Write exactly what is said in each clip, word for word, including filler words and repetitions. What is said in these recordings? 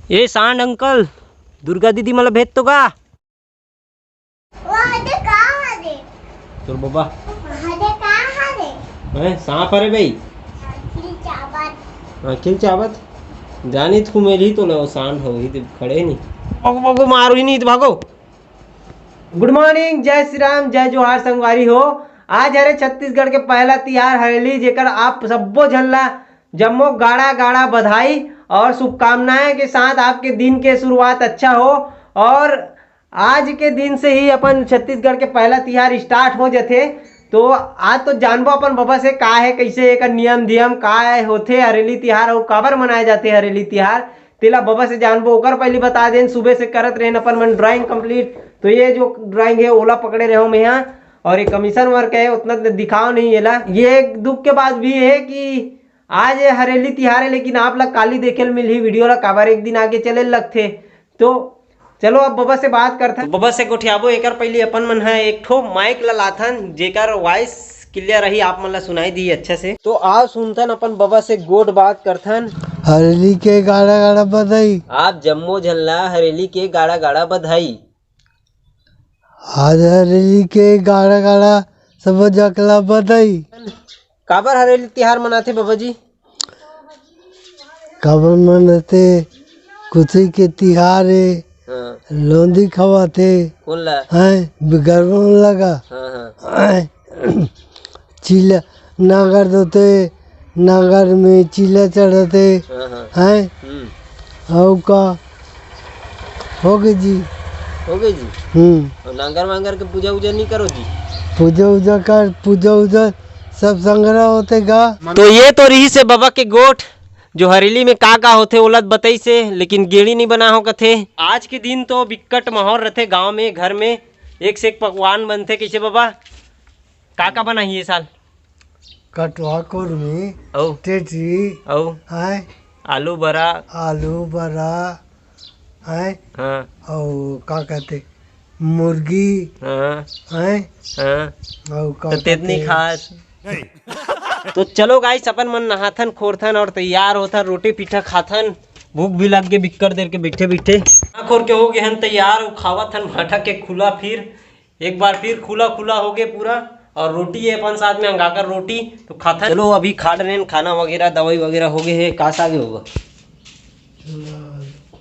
ए सांड अंकल, दुर्गा दीदी मला भेज तो का? वो हदे का हरे? तोर बाबा। हदे का हरे? हैं, सांप हरे भाई। अखिल चाबत। अखिल चाबत? जानी तू मेरी तो ले, वो सांड हो ही, खड़े नहीं। भागो, भागो, मारो ही नहीं तो भागो। गुड मॉर्निंग, जय श्री राम, जय जोहार संगवारी हो। आज हरे छत्तीसगढ़ के पहला तिहार हरेली, जेकर आप सब्बो झन ला जम्मो गाड़ा गाड़ा बधाई और शुभकामनाएं के साथ आपके दिन के शुरुआत अच्छा हो। और आज के दिन से ही अपन छत्तीसगढ़ के पहला तिहार स्टार्ट हो जथे। तो आज तो जानबो अपन बबा से का है, कैसे एकर नियम धियम का है, होथे हरेली तिहार और काबर मनाए जाथे हरेली तिहार, तेला बबा से जानबो। ओकर पहले बता देन, सुबह से करत रहेन अपन मन ड्राइंग कंप्लीट। तो ये जो ड्राइंग है, ओला पकड़े रहो मैं यहाँ, और ये कमीशन वर्क है, उतना तो दिखाओ नहीं एला। ये एक दुख के बात भी है कि आज ये हरेली तिहार है, लेकिन आप ला काली देखे ल मिलही वीडियो ला, काबर एक दिन आगे चले लगथे। तो चलो अब बबा से बात करथन। तो बबा से गोठियाबो, एकर पहले अपन मन ह एक ठो माइक ला लाथन, जेकर वॉइस क्लियर रही, आप मन ला सुनाई दी अच्छा से। तो आओ सुनथन अपन बबा से गोठ बात करथन। हरेली के गाड़ा गाड़ा बधाई। आप जम्मो झन ला हरेली के गाड़ा गाड़ा बधाई। आज हरेली के गाड़ा गाड़ा सब जकला बधाई। काबर हरेली तिहार मनाथे बबा जी? काबर मनाथे? खुशी के तिहार है। हाँ। लोंदी खवाथे। कौन ला? हैं, गरबा लगा। हाँ, हाँ। हैं, चीला नांगर दोते, नांगर में चीला चढ़ाते। हाँ, हाँ। हैं? हम्म। अउ का? हो गए जी। हो गए जी। हम्म। और नांगर वांगर के पूजा उजा नहीं करो जी? पूजा उजा कर, पूजा उजा सब संग्रह होते गा। तो ये तो रही से बाबा के गोठ, जो हरेली में का का होथे ओला बताई से, लेकिन गेड़ी नहीं बना हो कथे। आज के दिन तो बिकट माहौल रहथे गांव में, घर में एक से एक पकवान बनथे। कैसे बाबा, का का बनाही ये साल? कटवा कुरमी, अउ? टेटरी, अउ? हैं? आलू बरा। आलू बरा, हैं? हाँ। अउ का कहते, मुर्गी, हाँ। हैं? हाँ। अउ का तो तेतनी कहते? खास। तो चलो गाइस, अपन मन नहाथन, खोरथन और तैयार होथन, रोटी पीठा खाथन। भूख भी लग गे बिक्कर देर के बैठे बैठे। नहा खोर के हो गए हन तैयार, वो खावत हन भाटा के खुला फिर। एक बार फिर खुला खुला हो गए पूरा, और रोटी है अपन साथ में अंगाकर रोटी, तो खाथन। चलो अभी खा रहे हैं खाना वगैरह, दवाई वगैरह हो गए है। का साग होगा?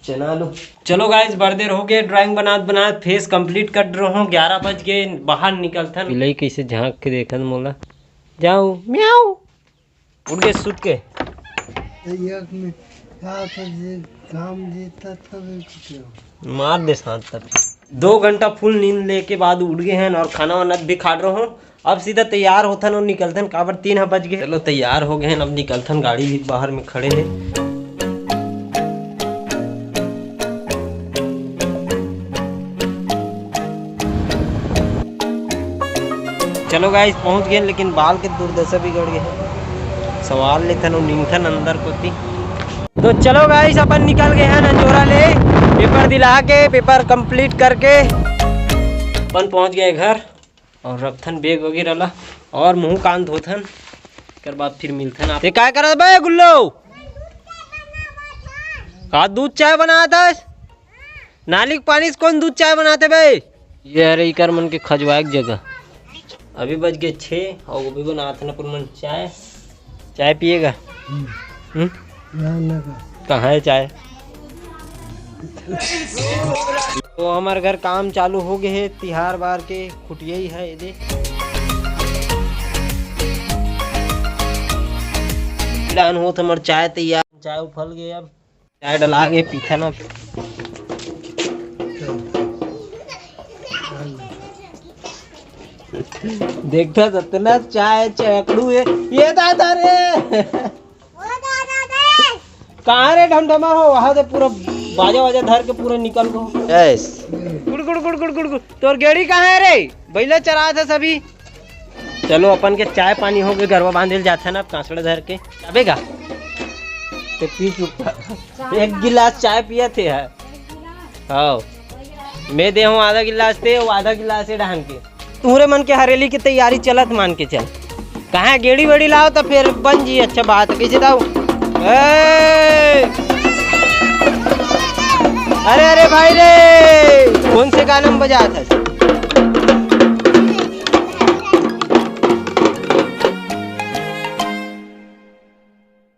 चना आलू। चलो गाइस, बड़ देर हो गए ड्राइंग बनात बनात, फेस कंप्लीट कर रहे हो, ग्यारह बज गए, बाहर निकलथन। बिलाई कैसे झांक के देखन मोला, जाओ म्याऊ। उठ गए सुत के। एक में का था जे काम देता तब एक कुछ हो। मार दे साथ तक। दो घंटा फुल नींद लेके बाद उठ गए हैं और खाना वाना भी खा रहे हो। अब सीधा तैयार होथन और निकलथन, काबर तीन ह बज गए। चलो तैयार हो गए हैं, अब निकलथन, गाड़ी भी बाहर में खड़े हैं। चलो गाइस, पहुंच गए, लेकिन बाल के दुर्दशा बिगड़ गए है। सवाल लेथन और निंगथन अंदर कोती। तो चलो गाइस, अपन निकल गए हैं नंजोरा ले, पेपर दिला के, पेपर कंप्लीट करके अपन पहुंच गए घर और रखथन बैग वगैरह ला और मुंह कान धोथन, कर बाद फिर मिलथन आप। ते काय करत बे गुल्लो? का दूध चाय बनात हस? नाली के पानी से कौन दूध चाय बनाते बे? ये हरे इकर मन के खजवाए के जगह। अभी बज गए छः और अभी बनात हन अपन मन चाय। चाय पिएगा? हम्म। हम्म? ना, ना का। कहाँ है चाय? तो हमारे घर काम चालू हो गए है, तिहार बार के खुटिया ही है ये दे। डान हो तो हमार चाय तैयार, चाय उफल गए अब। चाय डला के पीथा ना। देखता सतना चाय चकड़ू है। ये दादा रे। कहाँ रे ढमढमा हो? वहाँ से पूरा बाजा वाजा धर के पूरा निकल गो। यस। गुड़ गुड़ गुड़ गुड़ गुड़ गुड़। तोर गेड़ी कहाँ है रे? बैला चरा था सभी। चलो, अपन के चाय पानी हो गए, गरबा बांधे ल जाथे ना, अब कांसड़ा धर के। अबे गा, ते पी चुप। एक गिलास चाय पिया थे है। हाँ, मैं दे हूँ आधा गिलास, ते वो आधा गिलास है डहान के। तुहरे मन के हरेली की तैयारी चलत, मान के चल। कहाँ गेड़ी वेड़ी लाओ तो फिर बन जी, अच्छा बात है। कैसे दाऊ? ए! अरे अरे भाई रे, कौन से गाना में बजात हस?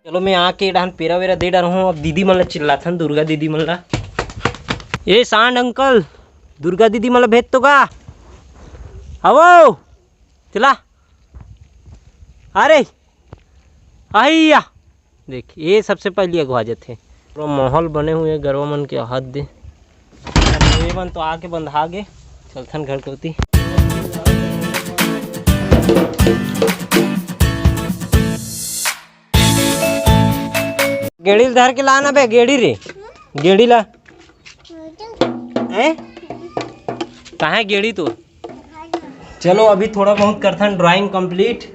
चलो, मैं आके डाहन पेरा वेरा दे डारहूँ। अब दीदी मन ला चिल्लाथन, दुर्गा दीदी मन ला। ए सांड अंकल, दुर्गा दीदी मन ला भेज तो गा। आवो, चला। अरे, अहिया। देख, ये सबसे पहले अगवा जाथे। पूरा माहौल बने हुए गरवा मन के, हद दे। ये मन तो आके बंधा गे, चलथन घर कोती। गेड़ी ल धर के लाना बे, गेड़ी रे, गेड़ी ला। हैं? कहाँ है गेड़ी तो? चलो, अभी थोड़ा बहुत करथन ड्राइंग कंप्लीट।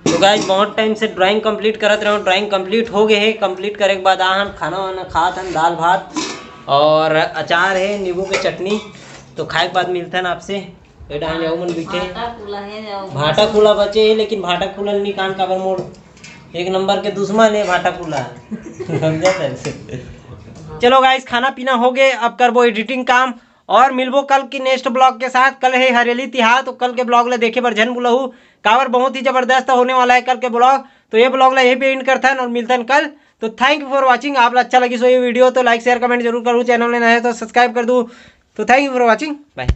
तो गाइस, बहुत टाइम से ड्राइंग कंप्लीट करत रहे, ड्राइंग कंप्लीट हो गए है। कंप्लीट करे के बाद आहन खाना वाना खात हन, दाल भात और अचार है, नींबू के चटनी। तो खाए के बाद मिलथन आपसे। ए डाहन जाऊ मन बैठे। भाटा खुला है, जाओ। भाटा खुला बचे है, लेकिन भाटा खुला नहीं कान काबर मोड़ एक नंबर के दुश्मन है भाटा खुला। समझा था? चलो गाइस, खाना पीना हो गए, अब करबो एडिटिंग काम और मिलबो कल की नेक्स्ट ब्लॉग के साथ। कल है हरेली तिहार, तो कल के ब्लॉग ला देखे बर झन भुलहू, काबर बहुत ही जबरदस्त होने वाला है कल के ब्लॉग। तो ये ब्लॉग ला यहीं पे एंड करथन और मिलथन कल। तो thank you for watching। आप ला अच्छा लगी सो ये वीडियो तो लाइक शेयर कमेंट जरूर करू, चैनल में नए हो तो सब्सक्राइब कर दू। तो thank you for watching, bye।